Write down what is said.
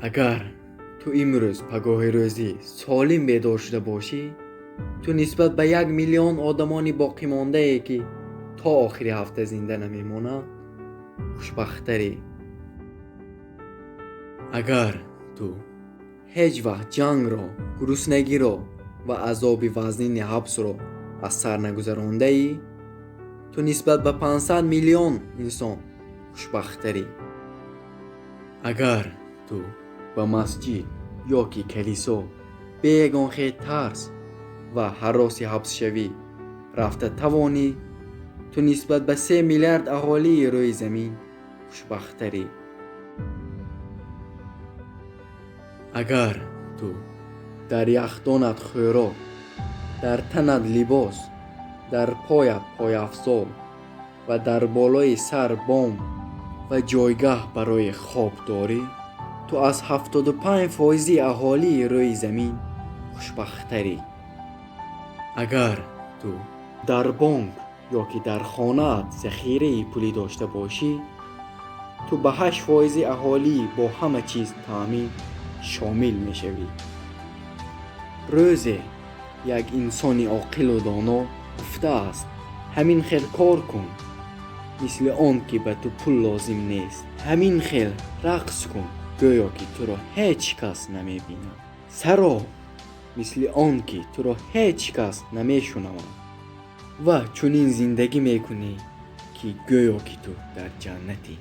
Агар ту имрӯз пагоҳи рӯзӣ солим бедор шуда бошӣ, ту нисбат ба 1 миллион одамони боқимондае, ки то охири ҳафта зинда намемонанд, хушбахттарӣ. Агар ту ҳеҷ вақт ҷангро, гуруснагиро ва азоби вазнини ҳабсро аз сар нагузарондаӣ, ту нисбат ба 500 миллион инсон хушбахттарӣ. Агар ту ба масҷид ё ки калисо бе ягон хел тарс ва ҳароси ҳабсшавӣ рафта тавонӣ, ту нисбат ба 3 миллиард аҳолии рӯи замин хушбахттарӣ. Агар ту дар яхдонат хӯрок, дар танат либос, дар поят пойафзол ва дар болои сар бом ва ҷойгаҳ барои хоб дорӣ, ту аз 75 фоизи аҳолии рӯи замин хушбахттарӣ. Агар ту дар бонк ё ки дар хонаат захираи пулӣ дошта бошӣ, ту ба 8 фоизи аҳолии бо ҳама чиз таъмин шомил мешавӣ. Рӯзе як инсони оқилу доно гуфтааст: «Ҳамин хел кор кун, мисли он ки ба ту пул лозим нест. Ҳамин хел рақс кун, гӯё ки туро ҳеҷ кас намебинад. Саро, мисли он ки туро ҳеҷ кас намешунавад. Ва чунин зиндагӣ мекунӣ, ки гӯё ки ту дар ҷаннатӣ».